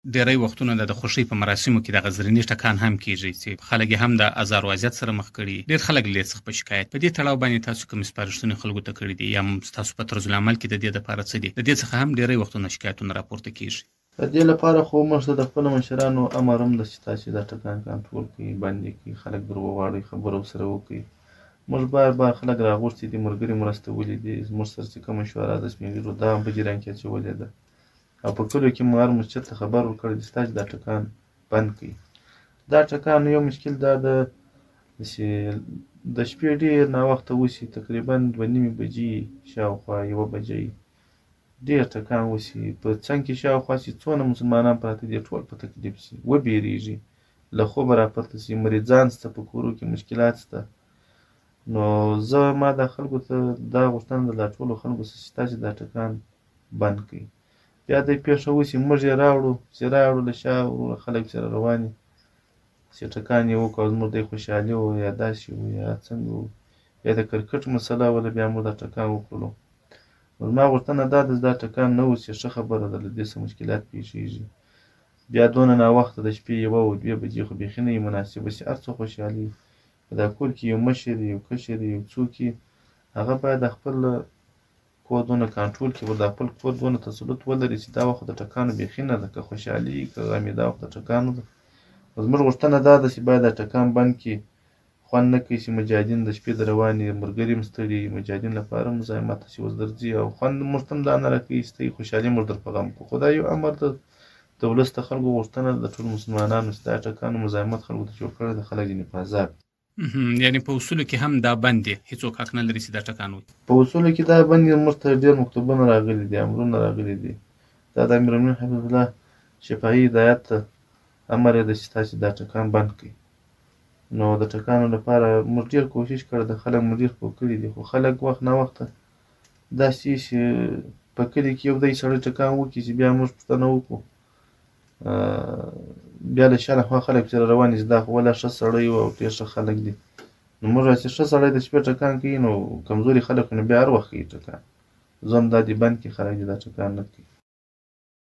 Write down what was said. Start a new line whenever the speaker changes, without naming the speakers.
ډیری وختونه د خوښۍ په مراسمو کې دغه زریني ټکان هم کیږي چې خلک یې هم د ازار و اذیت سره مخ کړي. ډیر خلک له دې څخه په شکایت. په دې تړاو باندې تاسو کومې سپارښتنې خلکو ته کړې دي یا ستاسو په طرزالعمل کې د دې لپاره څه دي؟ د دې څخه هم ډیری وختونه شکایتونه راپورته کیږي.
د دې لپاره خو موږ ته د خپلو مشرانو امر هم ده چې تاسې دا ټکان کنټرول کړئ، بند یې کړئ، خلک در وغواړئ، خبره ورسره وکړئ. موږ بار بار خلک راغوښتي دي، ملګري مرسته ولیدي، زموږ سره چې کومه شورا ده سپین ږیرو دا هم په جریان کې اچولې ده او په کلیو کې مو هر مسجد ته خبر ورکړی چې تاسې دا ټکان بند کړئ. دا ټکان یو مشکل دا ده چې د شپې ډېر ناوخته وشي، تقریبا 2:30 بجې شاوخوا 1 بجه ډېر ټکان وشي، په څنګ کې شاوخوا چې څونه مسلمانان پراته دي ټول په تکلیف شي، وبېرېږي، له خوبه راپورته شي، مریضان شته، په کورو کې مشکلات شته. نو زه ما دا خلکو ته دا غوښتنه ده، دا ټولو خلکو څخه چې تاسې دا ټکان بند کړئ. بیا د پېښه وشي، موږ یې راوړو، چې راوړو له شا وروره خلک چې روان دي چې ټکان یې وکړو، زموږ دی خوشحالي وه یا داسې وو یا څنګه وو، یا د کرکټ مسله وه، بیا موږ دا ټکان وکړلو. نو زما غوښتنه دا ده چې دا ټکان نه وشي، ښه خبره ده، له دې څه مشکلات پېښېږي. بیا دونه ناوخته د شپې 1 او 2 بجې خو بیخي نه وي مناسبه چې هر څه خوشحالي په دا کور کې یو مشر یو کشر یو څوک هغه باید د خپل کور دونه کنټرول کړي، د خپل کور دونه تسلط ولري چې دا وخت د ټکانو بیخي نه ده، که خوشحالي که غمي دا وخت د ټکانو ده. زموږ غوښتنه دا ده چې باید دا ټکان بند کړي، خوند نه کوي چې مجاهدین د شپې د روانې ملګري هم ستړي، مجاهدین لپاره مزاحمت چې اوس درځي او خوند موږ ته هم دا نه راکوي چې ته خوشحالي موږ در په غم کړو. خو دا یو امر ده د ولس د خلکو غوښتنه ده، د ټولو مسلمانانو چې دا ټکانو مزاحمت خلکو ته جوړ کړی د خلک ځینې په عذاب دي.
یعنی په اصولو کې هم دا بند دی، هیڅوک حق نه لري چې دا ټکان وکړي.
په اصولو کې دا بند دی، موږ ته ډېر مکتوبونه راغلي دي، امرونه راغلي دي. دا د امیرالمؤمنین حفظ الله شفاهي هدایت ته امر یې ده چې تاسې دا ټکان بند کړئ. نو د ټکانو لپاره موږ ډېر کوشش کړی د خلک مو ډېر پوه کړي دي، خو خلک وخت ناوخته داسې چې په کلي کې یو دی سړی ټکان وکړي چې بیا موږ پوښتنه وکړو، بیا له شا لخوا خلک چې روان دي چې دا خو ولا ښه سړی و او ډېر ښه خلک دي. نو موږ چې ښه سړی د شپې ټکان کوي نو کمزوري خلک نو بیا هر وخت کوي ټکان. زه هم دا دې بند کړي خلک دې دا ټکان نه کوي.